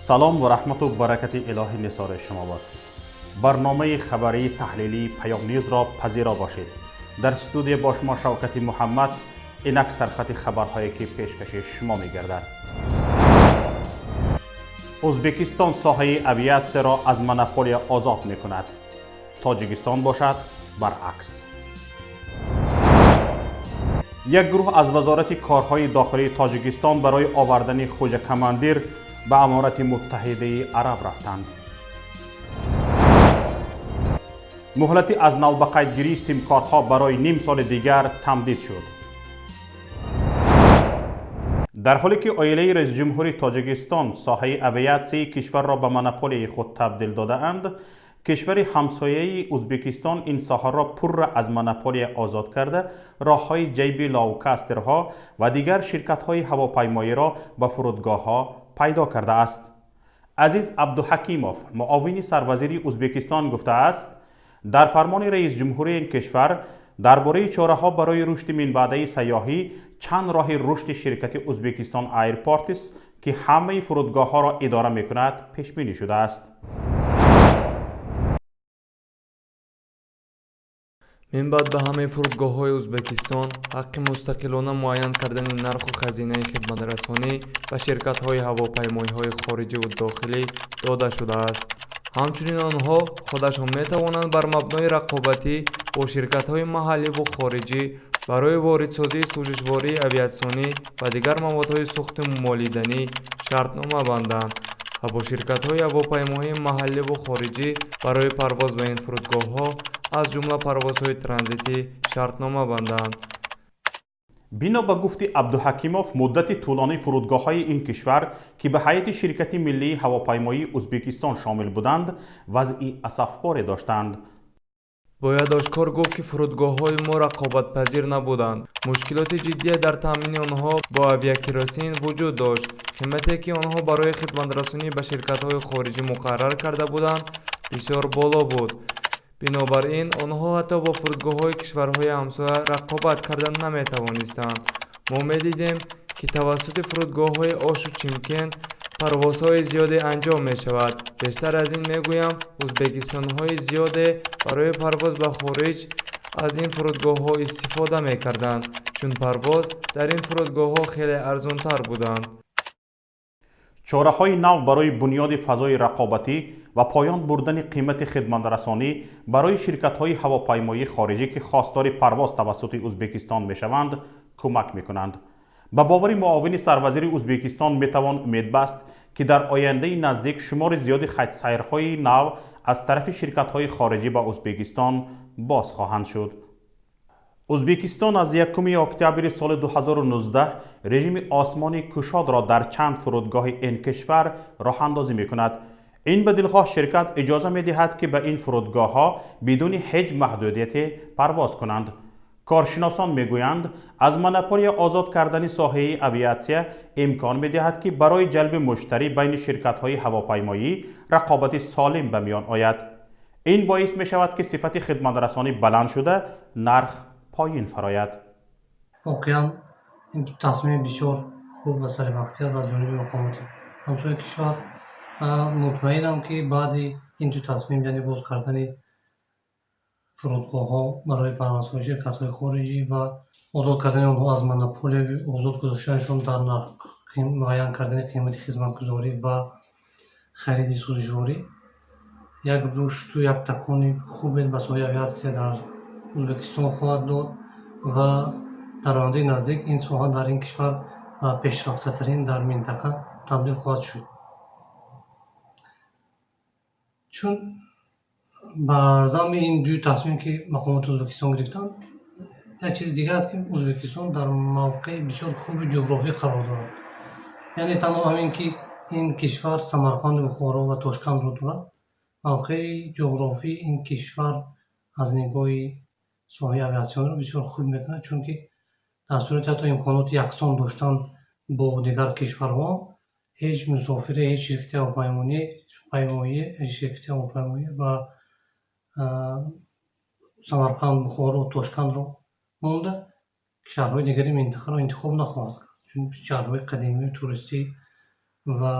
Салом ва раҳмату баракати илоҳӣ нисори шумо бод. Барномаи хабарии таҳлилии Паём Ньюзро пазиро бошед. Дар студия бо шумо Шавкати Муҳаммад. Инак сархати хабарҳое, ки пешкаши шумо мегардад. Ӯзбекистон соҳаи авиатсияро аз монополия озод мекунад, Тоҷикистон бошад, баръакс. Як гурӯҳ аз Вазорати корҳои дохилии Тоҷикистон барои овардани Хоҷа Командир ба Аморати Муттаҳидаи Араб рафтанд. Муҳлати аз нав ба қайдгирии симкортҳо барои ним соли дигар тамдид шуд. Дар ҳоле ки оилаи раисҷумҳури Тоҷикистон соҳаи авиатсияи кишварро ба монополияи худ табдил додаанд, кишвари ҳамсояи Ӯзбекистон ин соҳаро пурра аз монополия озод карда, роҳҳои ҷайби лоукастерҳо ва дигар ширкатҳои ҳавопаймоиро ба фурудгоҳҳо пайдо кардааст. Азиз Абдуҳакимов, муовини сарвазири Ӯзбекистон, гуфтааст, дар фармони раисҷумҳури ин кишвар дар бораи чораҳо барои рушди минбаъдаи сайёҳӣ чанд роҳи рушди ширкати Ӯзбекистон Airports, ки ҳамаи фурудгоҳҳоро идора мекунад, пешбинӣ шудааст. Минбаъд ба ҳамаи фурудгоҳҳои Ӯзбекистон ҳаққи мустақилона муайян кардани нарху хазинаи хидматрасонӣ ба ширкатҳои ҳавопаймоиҳои хориҷиву дохилӣ дода шудааст. Ҳамчунин онҳо худашон метавонанд бар мабнои рақобатӣ бо ширкатҳои маҳалливу хориҷӣ барои воридсозии сӯзишвории авиатсионӣ ва дигар маводҳои сӯхту молиданӣ шартнома банданд ва бо ширкатҳои ҳавопаймоии маҳалливу хориҷӣ барои парвоз ба ин фурудгоҳҳо, аз ҷумла парвозҳои транзитӣ, шартнома банданд. Бино ба гуфти Абдуҳакимов, муддати тӯлонӣ фурудгоҳҳои ин кишвар, ки ба ҳайати ширкати миллии ҳавопаймоии Ӯзбекистон шомил буданд, вазъи асафборе доштанд. Бояд ошкор гуфт, ки фурудгоҳҳои мо рақобатпазир набуданд. Мушкилоти ҷиддие дар таъмини онҳо бо авиакеросин вуҷуд дошт. Қимате, ки онҳо барои хидматрасонӣ ба ширкатҳои хориҷӣ муқаррар карда буданд, бисёр боло буд. Бинобар ин онҳо ҳатто бо фурудгоҳҳои кишварҳои ҳамсоя рақобат карда наметавонистанд. Мо медидем, ки тавассути фурудгоҳҳои Ошу Чимкент парвозҳои зиёде анҷом мешавад. Бештар аз ин мегӯям, ӯзбекистониҳои зиёде барои парвоз ба хориҷ аз ин фурудгоҳҳо истифода мекарданд, чун парвоз дар ин фурудгоҳҳо хеле арзонтар буданд. Чораҳои нав барои бунёди фазои рақобатӣ ва поён бурдани қимати хидматрасонӣ барои ширкатҳои ҳавопаймоии хориҷӣ, ки хостори парвоз тавассути Ӯзбекистон мешаванд, кӯмак мекунанд. Ба бовари муовини сарвазири Ӯзбекистон, метавон умед баст, ки дар ояндаи наздик шумори зиёди хатсайрҳои нав аз тарафи ширкатҳои хориҷӣ ба Ӯзбекистон боз хоҳанд шуд. Ӯзбекистон аз 1 октябри соли 2019 режими осмони кушодро дар чанд фурудгоҳи ин кишвар роҳандозӣ мекунад. Ин ба дилхоҳ ширкат иҷоза медиҳад, ки ба ин фурудгоҳҳо бидуни ҳеҷ маҳдудияте парвоз кунанд. Коршиносон мегӯянд, аз монополия озод кардани соҳаи авиатсия имкон медиҳад, ки барои ҷалби муштарӣ байни ширкатҳои ҳавопаймоӣ рақобати солим ба миён ояд. Ин боис мешавад, ки сифати хидматрасонӣ баланд шуда, нарх поин фарояд. Воқеан, ин тасмими бисёр хуб ва саривақтӣ аст аз ҷониби мақомоти ҳамсояи кишвар. Мутмаинам, ки баъди ин ду тасмим, яъне боз кардани фурудгоҳҳо барои парвозҳои ширкатҳои хориҷӣ ва озод кардани онҳо аз монополия, озод гузоштанашон дар муайян кардани қимати хизматгузорӣ ва хариди сӯзишворӣ, як рушду як такони хубе ба соҳаи авиатсия дар Ӯзбекистон хоҳад дод ва дар ояндаи наздик ин соҳа дар ин кишвар ба пешрафтатарин дар минтақа табдил хоҳад шуд. Чун бар замми ин ду тасмим, ки мақомоти Ӯзбекистон гирифтанд, як чизи дигар аст, ки Ӯзбекистон дар мавқеи бисёр хуби ҷуғрофӣ қарор дорад. Яъне танҳо ҳамин ки ин кишвар Самарқанду Бухоро ва Тошкандро дорад, мавқеи ҷуғрофии ин кишвар аз нигоҳи соҳаи авиатсиониро бисёр хуб мекунад, чунки дар сурати ҳатто имконоти яксон доштан бо дигар кишварҳо, ҳеҷ мусофире, ҳеҷ ширкати ҳавопаймоӣ ба Самарқанд, Бухоро, Тошкандро монда, шаҳрҳои дигари минтақаро интихоб нахоҳад кард, чун шаҳрҳои қадимию туристӣ ва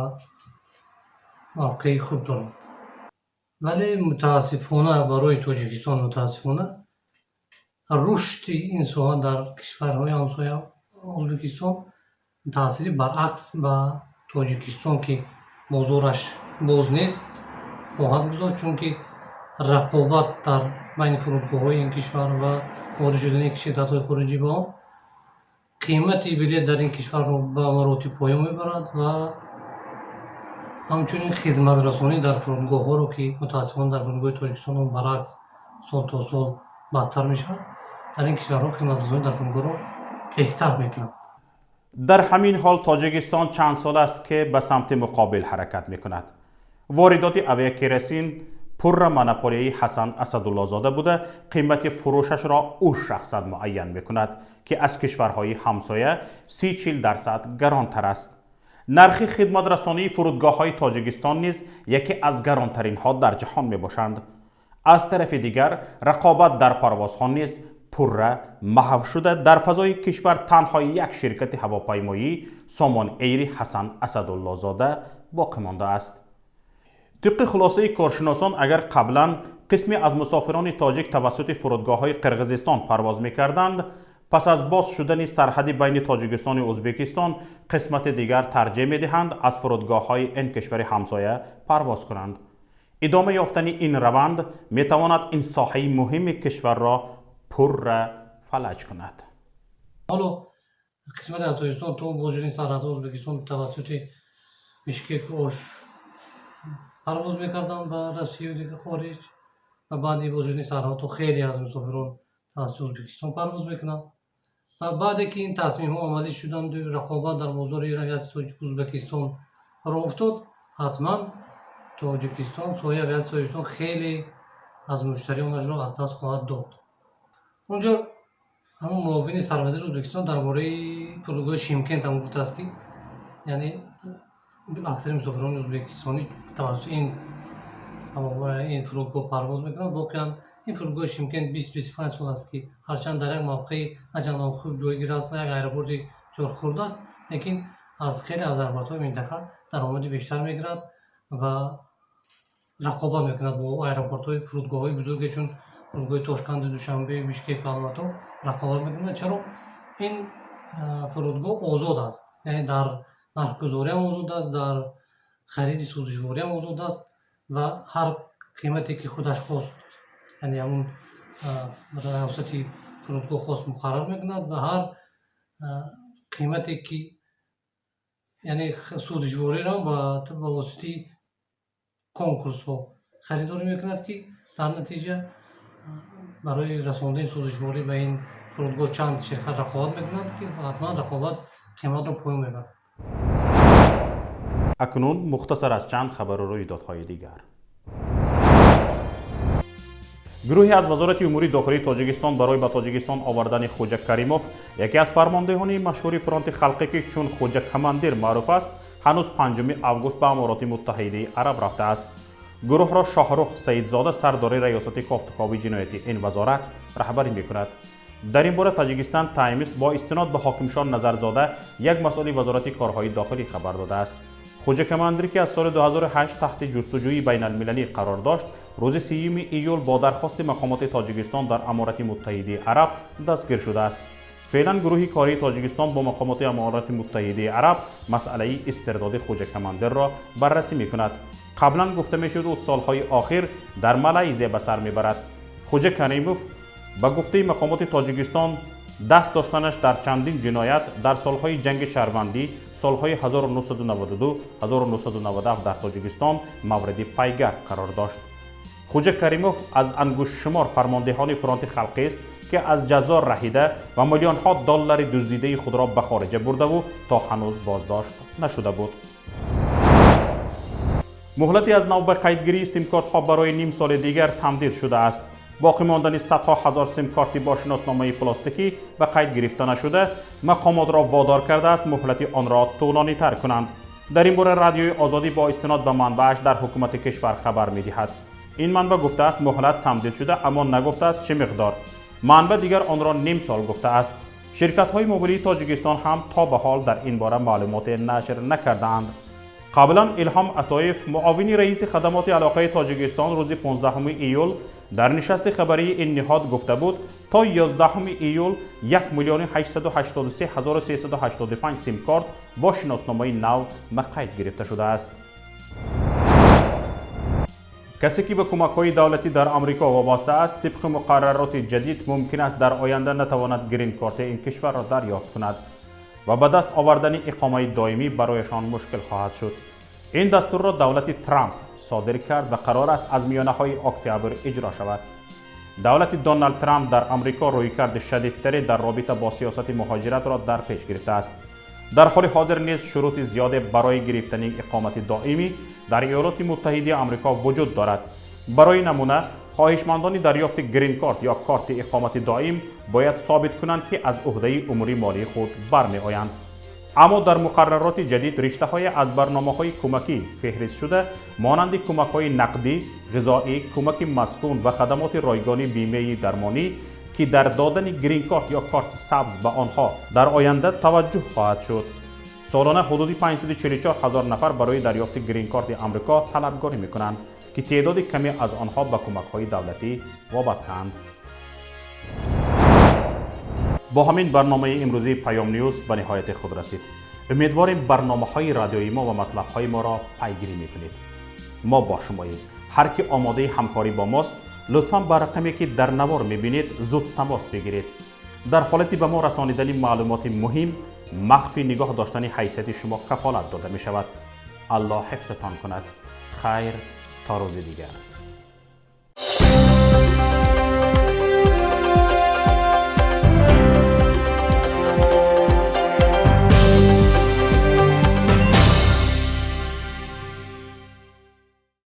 Мавқеи хуб дорад, вале мутаассифона барои Тоҷикистон, мутаассифона, рушди ин соҳа дар кишварҳои ҳамсоя Ӯзбекистон таъсири баръакс ба Тоҷикистон, ки бозораш боз нест, хоҳад гузошт, чунки рақобат дар байни фурудгоҳҳои ин кишвар ва ворид шудани ширкатҳои хориҷӣ ба он қимати билет дар ин кишварро ба маротиб поён мебарад ва ҳамчунин хизматрасонӣ дар фурудгоҳҳоро, ки мутаассифона дар фурудгоҳи Тоҷикистон он баръакс сол то сол бадтар мешавад, дар ин кишварҳо хизматрасонӣ дар фурудгоҳро беҳтар мекунад. Дар ҳамин ҳол Тоҷикистон чанд сол аст, ки ба самти муқобил ҳаракат мекунад. Воридоти авиакеросин пурра монополияи Ҳасан Асадуллозода буда, қимати фурӯшашро ӯ шахсан муайян мекунад, ки аз кишварҳои ҳамсоя 30-40% гаронтар аст. Нархи хидматрасонии фурудгоҳҳои Тоҷикистон низ яке аз гаронтаринҳо дар ҷаҳон мебошанд. Аз тарафи дигар, рақобат дар парвозҳо низ пурра маҳв шуда, дар фазои кишвар танҳо як ширкати ҳавопаймоӣ, Сомон Эйри Ҳасан Асадуллозода, боқӣ мондааст. Тибқи хулосаи коршиносон, агар қаблан қисме аз мусофирони тоҷик тавассути фурудгоҳҳои Қирғизистон парвоз мекарданд, пас аз боз шудани сарҳади байни Тоҷикистону Ӯзбекистон қисмати дигар тарҷеҳ медиҳанд аз фурудгоҳҳои ин кишвари ҳамсоя парвоз кунанд. Идома ёфтани ин раванд метавонад ин соҳаи муҳими кишварро пурра фалаҷ кунад. Ҳоло қисмати аз Тоҷикистон то боз шудани сарҳадҳо Ӯзбекистон тавассути Бишкеку Ош парвоз мекарданд ба Россияю дигар хориҷ ва баъди боз шудани сарҳадҳо хеле аз мусофирон тавассути Ӯзбекистон парвоз мекунанд ва баъде ки ин тасмимҳо амалӣ шуданду рақобат дар бозори авиатсияи Ӯзбекистон роҳ уфтод, ҳатман Тоҷикистон, соҳаи авиатсияи Тоҷикистон хеле аз муштариёнашро аз даст хоҳад дод. Онҷо ҳамон муовини сарвазири Ӯзбекистон дар бораи фурудгоҳи Шимкент ҳам гуфтааст, ки яъне аксари мусофирони ӯзбекистонӣ тавассути ин фурудгоҳ парвоз мекунанд. Воқеан, ин фурудгоҳи Шимкент 20-25 сол аст, ки ҳарчанд дар як мавқеи начандон хуб ҷойгир аст ва як аэропорти бисёр хурд аст, лекин аз хеле аз аэропортҳои минтақа даромади бештар мегирад ва рақобат мекунад бо аэропортҳои фурудгоҳҳои бузурге, чун фурудгоҳи Тошканду Душанбе, Бишкеку Алмато рақобат мекунад. Чаро? Ин фурудгоҳ озод аст, яъне дар нархгузориам озод аст, дар хариди сӯзишвориам озод аст ва ҳар қимате ки худаш хост, яъне ҳамун раёсати фурудгоҳ хост, муқаррар мекунад ва ҳар қимате ки, яъне сӯзишвориро ба воситаи конкурсҳо харидорӣ мекунад, ки дар натиҷа барои расондани сӯзишворӣ ба ин фурудгоҳ чанд ширкат рақобат мекунанд, ки ҳатман рақобат қиматро поён мебарад. Акнун мухтасар аз чанд хабару рӯйдодҳои дигар. Гурӯҳе аз Вазорати умури дохилии Тоҷикистон барои ба Тоҷикистон овардани Хуҷа Каримов, яке аз фармондеҳони машҳури фронти халқӣ, ки чун Хуҷа Командир маъруф аст, ҳанӯз 5 август ба Амороти Муттаҳидаи Араб рафтааст. Гурӯҳро Шоҳрух Саидзода, сардори раёсати кофтукови ҷиноятии ин вазорат, раҳбарӣ мекунад. Дар ин бора Таҷикистан Таймс бо истинод ба Ҳокимшон Назарзода, як масъули Вазорати корҳои дохилӣ, хабар додааст. Хуҷа Командир, ки аз соли 2008 таҳти ҷустуҷӯи байналмилалӣ қарор дошт, рӯзи 30 июл бо дархости мақомоти Тоҷикистон дар Аморати Муттаҳидаи Араб дастгир шудааст. Феълан гурӯҳи кории Тоҷикистон бо мақомоти Аморати Муттаҳидаи Араб масъалаи истирдоди Хуҷа Командирро баррасӣ мекунад. Қаблан гуфта мешуд, ӯ солҳои охир дар Малайзия ба сар мебарад. Хуҷа Каримов, ба гуфтаи мақомоти Тоҷикистон, даст доштанаш дар чандин ҷиноят дар солҳои ҷанги шаҳрвандӣ, солҳои 1992-1997 дар Тоҷикистон мавриди пайгард қарор дошт. Хуҷа Каримов аз ангуштшумор фармондеҳони фронти халқист, ки аз ҷазо раҳида ва миллионҳо доллари дуздидаи худро ба хориҷа бурдаву то ҳанӯз боздошт нашуда буд. Муҳлати аз нав ба қайдгирии симкортҳо барои ним соли дигар тамдид шудааст. Боқӣ мондани садҳо ҳазор симкорти бо шиносномаи пластикӣ ба қайд гирифта нашуда мақомотро водор кардааст муҳлати онро тӯлонитар кунанд. Дар ин бора Радиои Озодӣ бо истинод ба манбааш дар ҳукумати кишвар хабар медиҳад. Ин манбаъ гуфтааст, муҳлат тамдид шуда, аммо нагуфтааст, чӣ миқдор. Манбаъ дигар онро ним сол гуфтааст. Ширкатҳои мобилии Тоҷикистон ҳам то ба ҳол дар ин бора маълумоте нашр накардаанд. Қаблан Илҳом Атоев, муовини раиси хадамоти алоқаи Тоҷикистон, рӯзи 15 июл дар нишасти хабарии ин ниҳод гуфта буд, то 11 июл 1 миллиони 883 385 симкорт бо шиносномаи нав ба қайд гирифта шудааст. Касе ки ба кӯмакҳои давлатӣ дар Амрико вобаста аст, тибқи муқаррароти ҷадид мумкин аст дар оянда натавонад грин-корти ин кишварро дарёфт кунад ва ба даст овардани иқомаи доимӣ барояшон мушкил хоҳад шуд. Ин дастурро давлати Трамп содир кард ва қарор аст аз миёнаҳои октябр иҷро шавад. Давлати Доналд Трамп дар Амрико рӯйкарди шадидтаре дар робита бо сиёсати муҳоҷиратро дар пеш гирифтааст. Дар ҳоли ҳозир низ шурути зиёде барои гирифтани иқомати доимӣ дар Иёлоти Муттаҳидаи Амрико вуҷуд дорад. Барои намуна, хоҳишмандони дарёфти грин-корт ё корти иқомати доим бояд собит кунанд, ки аз уҳдаи умури молии худ бармеоянд. Аммо дар муқаррароти ҷадид риштаҳое аз барномаҳои кӯмакӣ феҳрист шуда, монанди кӯмакҳои нақдӣ, ғизоӣ, кӯмаки маскун ва хадамоти ройгони бимаи дармонӣ, ки дар додани грин-корт ё корти сабз ба онҳо дар оянда таваҷҷӯҳ хоҳад шуд. Солона ҳудуди 544 ҳазор нафар барои дарёфти грин-корти Амрико талабгорӣ мекунанд, ки теъдоди каме аз онҳо ба кӯмакҳои давлатӣ вобастаанд. Бо ҳамин барномаи имрӯзии Паём Ньюз ба ниҳояти худ расид. Умедворем, барномаҳои радиои мо ва матлабҳои моро пайгирӣ мекунед. Мо бо шумоем. Ҳар ки омодаи ҳамкорӣ бо мост, лутфан ба рақаме, ки дар навор мебинед, зуд тамос бигиред. Дар ҳолати ба мо расонидани маълумоти муҳим, махфӣ нигоҳ доштани ҳайсияти шумо кафолат дода мешавад. Аллоҳ ҳифзатон кунад. Хайр, то рӯзи дигар.